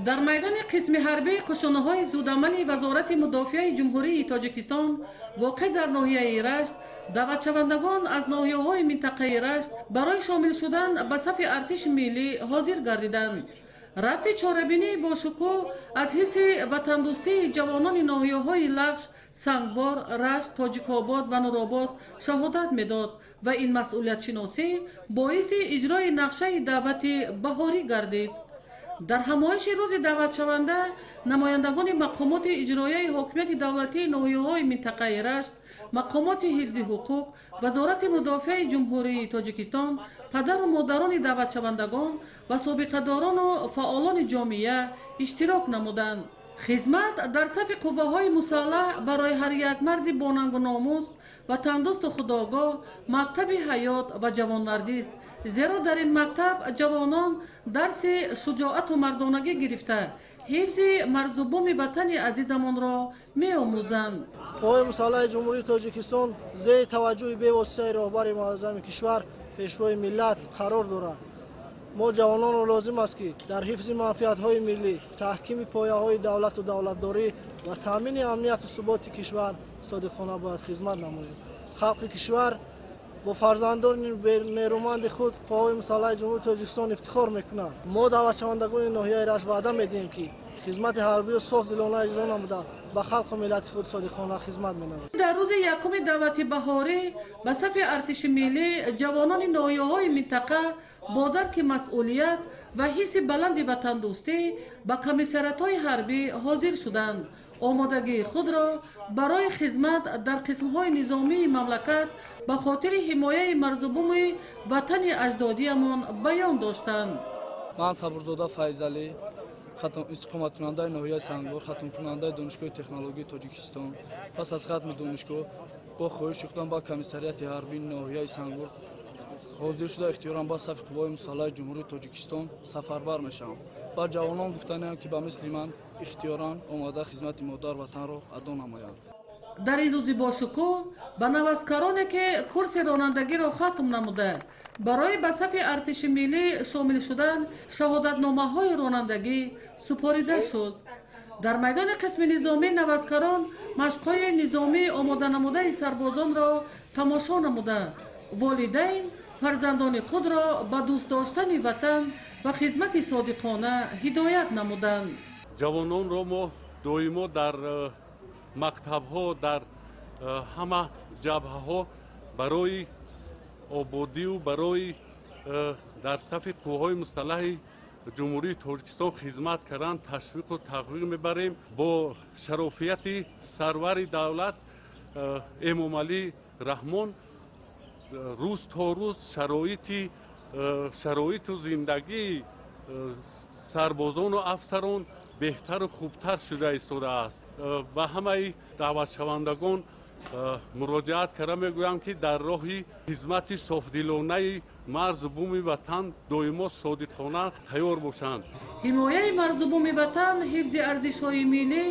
Дар майдони қисми ҳарбии қушунаҳои зудамали Вазорати мудофиаи Ҷумҳурии Тоҷикистон, воқеъ дар ноҳияи Рашт, даъватшавандагон аз ноҳияҳои минтақаи Рашт барои шомил шудан ба сафи артиши миллӣ ҳозир гардиданд. Рафти чорабинӣ бо шукӯҳ аз ҳисси ватандӯстии ҷавонони ноҳияҳои Лахш, Сангвор, Рашт, Тоҷикобод ва Нуробод шаҳодат медод ва ин масъулиятшиносӣ боиси иҷрои нақшаи даъвати баҳорӣ гардид. Дар ҳамоиши рӯзи даъватшаванда намояндагони мақомоти иҷроияи ҳокимияти давлатии ноҳияҳои минтақаи Рашт, мақомоти ҳифзи ҳуқуқ, Вазорати мудофиаи Ҷумҳурии Тоҷикистон, падару модарони даъватшавандагон ва собиқадорону фаъолони ҷомеа иштирок намуданд. Хизмат дар сафи қувваҳои мусаллаҳ барои ҳар як марди бонангу номус, ватандӯсту худогоҳ мактаби ҳаёт ва ҷавонмардист, зеро дар ин мактаб ҷавонон дарси шуҷоату мардонагӣ гирифта, ҳифзи марзу буми ватани азизамонро меомӯзанд. Қувваҳои мусаллаҳи Ҷумҳурии Тоҷикистон зери таваҷҷӯҳи бевоситаи роҳбари муаззами кишвар, Пешвои миллат қарор дорад. Мо ҷавононро лозим аст, ки дар ҳифзи манфиатҳои миллӣ, таҳкими пояҳои давлату давлатдорӣ ва таъмини амнияту суботи кишвар содиқона бояд хизмат намоем. Халқи кишвар бо фарзандони нерӯманди худ, Қувваҳои мусаллаҳи Ҷумҳурии Тоҷикистон, ифтихор мекунад. Мо, даъватшавандагони ноҳияи Рашт, ваъда медиҳем, ки хизмати ҳарбиро софдилона иҷро намуда, ба халқу миллати худ содиқона хизмат менамоем. Дар рӯзи якуми даъвати баҳорӣ ба сафи артиши миллӣ ҷавонони ноҳияҳои минтақа бо дарки масъулият ва ҳисси баланди ватандӯстӣ ба комиссариатҳои ҳарбӣ ҳозир шуданд. Омодагии худро барои хизмат дар қисмҳои низомии мамлакат ба хотири ҳимояи марзубуми ватани аҷдодиямон баён доштанд. Ман Сабурзода Файзалӣ, истиқоматкунандаи ноҳияи Сангвор, хатмкунандаи Донишгоҳи технологияи Тоҷикистон. Пас аз хатми донишгоҳ бо хоҳиш шудам ба комиссариати ҳарбии ноҳияи Сангвор ҳозир шуда, ихтиёран ба сафи Қувваҳои мусаллаҳи Ҷумҳурии Тоҷикистон сафарбар мешавам. Ба ҷавонон гуфтаниам, ки ба мисли ман ихтиёран омода хизмати модар ватанро адо намоянд. Дар ин рӯзи бошукӯҳ ба наваскароне, ки курси ронандагиро хатм намуда, барои ба сафи артиши миллӣ шомил шудан шаҳодатномаҳои ронандагӣ супорида шуд. Дар майдони қисми низомӣ наваскарон машқҳои низомӣ омоданамудаи сарбозонро тамошо намуда, волидайн фарзандони худро ба дӯст доштани ватан ва хизмати содиқона ҳидоят намуданд. Ҷавононро мо доимо дар мактабҳо, дар ҳама ҷабҳаҳо барои ободию барои дар сафи қувваҳои мусаллаҳи Ҷумҳурии Тоҷикистон хизмат кардан ташвиқу тарғиб мебарем. Бо шарофияти сарвари давлат Эмомалӣ Раҳмон рӯз то рӯз шароиту зиндагии сарбозону афсарон беҳтару хубтар шуда истодааст. Ба ҳамаи даъватшавандагон муроҷиат карда мегӯям, ки дар роҳи хизмати софдилонаи марзу буми ватан доимо содиқона тайёр бошанд. Ҳимояи марзу буми ватан, ҳифзи арзишҳои миллӣ,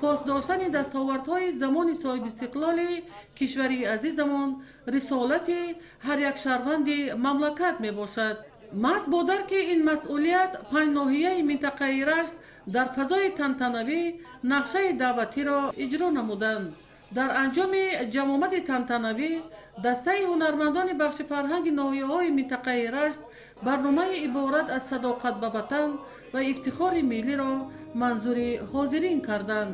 пос доштани дастовардҳои замони соҳибистиқлоли кишвари азизамон рисолати ҳар як шаҳрванди мамлакат мебошад. Маҳз бо дарки ин масъулият панҷ ноҳияи минтақаи Рашт дар фазои тантанавӣ нақшаи даъватиро иҷро намуданд. Дар анҷоми ҷамъомади тантанавӣ дастаи ҳунармандони бахши фарҳанги ноҳияҳои минтақаи Рашт барномаи иборат аз садоқат ба ватан ва ифтихори миллиро манзури ҳозирин карданд.